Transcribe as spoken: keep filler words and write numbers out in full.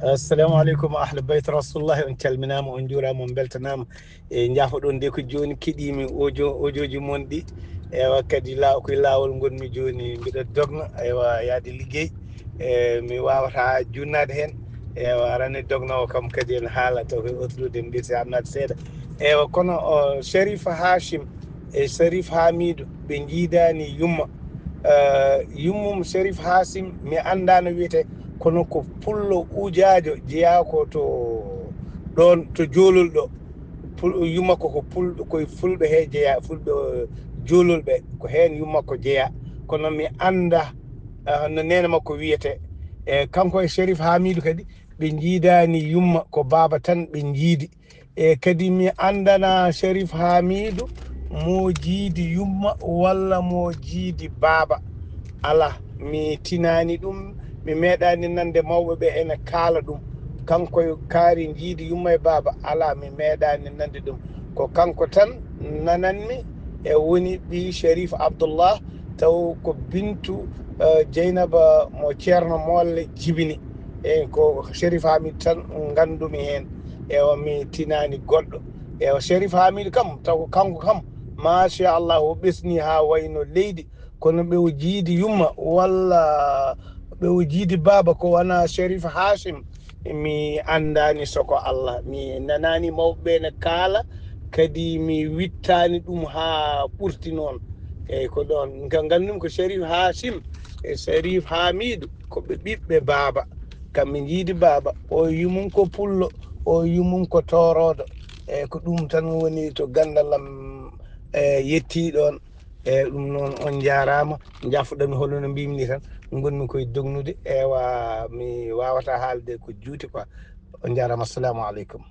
Assalamu aleykum, ahla bayt Rasulullah, on calminaama, on njuuraama, on mbeltanaama. E njaafoɗon de ko jooni keɗiimi audio, audioji mon ɗi. Ewa, kadi la-, koye laawol ngonmi jooni, mbiɗa dogna, ewa, yaade liggey. E, mi waawata junnaade heen. Ewa, arani dogna o kam kadi en haala taw koye otude mbiyete annade seeɗa. Ewa, kono o Sharif Hashim e Sharif Hamidu ɓe njiidaani yumma. Eh, yummum Sharif Hashim mi anndaa no wiyete, kono ko pullo ujaajo jeyaa ko to ɗoon to Joolol ɗo. Pul-, yumma ko, ko pul-, koye fulɓe he jeyaa, fulɓe, eh, Joolol ɓe, ko heen yumma ko jeyaa. Kono mi anndaa, eh, no neene makko wiyete. E kanko e Sharif Hamidu kadi ɓe njiidaani yumma, ko baaba tan ɓe njiidi. E kadi mi anndana Sharif Hamidu mo jiidi yumma walla mo jiidi baaba. Alaa, mi tinaani ɗum, mi meeɗaani nande mawɓe ɓe ene kaala ɗum. Kanko e kaari jiidi yumma e baaba, alaa, mi meeɗaani nande ɗum. Ko kanko tan nananmi e woni ɓii Sharif Abdullah, taw ko bintu, eh, Jeynaba mo Ceerno Molle jibini. E ko Sharif Hamidu tan nganndumi heen. Ewa, mi tinaani goɗɗo. Ewa, Sharif Hamidu kam, taw ko kanko kam, machallah, o ɓesni haa wayno leydi. Kono ɓe o jiidi yumma walla ɓe o jiidi baaba ko wona Sharif Hashim, mi anndaani soko Allah. Mi nanaani mawɓe ɓe ne kaala, kadi mi wittaani ɗum haa ɓurti noon. Eyi, ko ɗoon. Nga-, nganndumi ko Sharif Hashim e Sharif Hamidu ko ɓe ɓiɓɓe baaba. Kamɓe njiidi baaba. O yumum ko pullo, o yumum ko tooroodo. Eyi, ko ɗum tan woni to ganndal am, e, yettii ɗoon. E, ɗum noon on njaaraama. Njaafoɗon mi hono no mbiymi ni tan. Ngonmi koye dognude. Ewa, mi waawataa haalde ko juuti quoi. On njaaraama. Assalamu aleykum.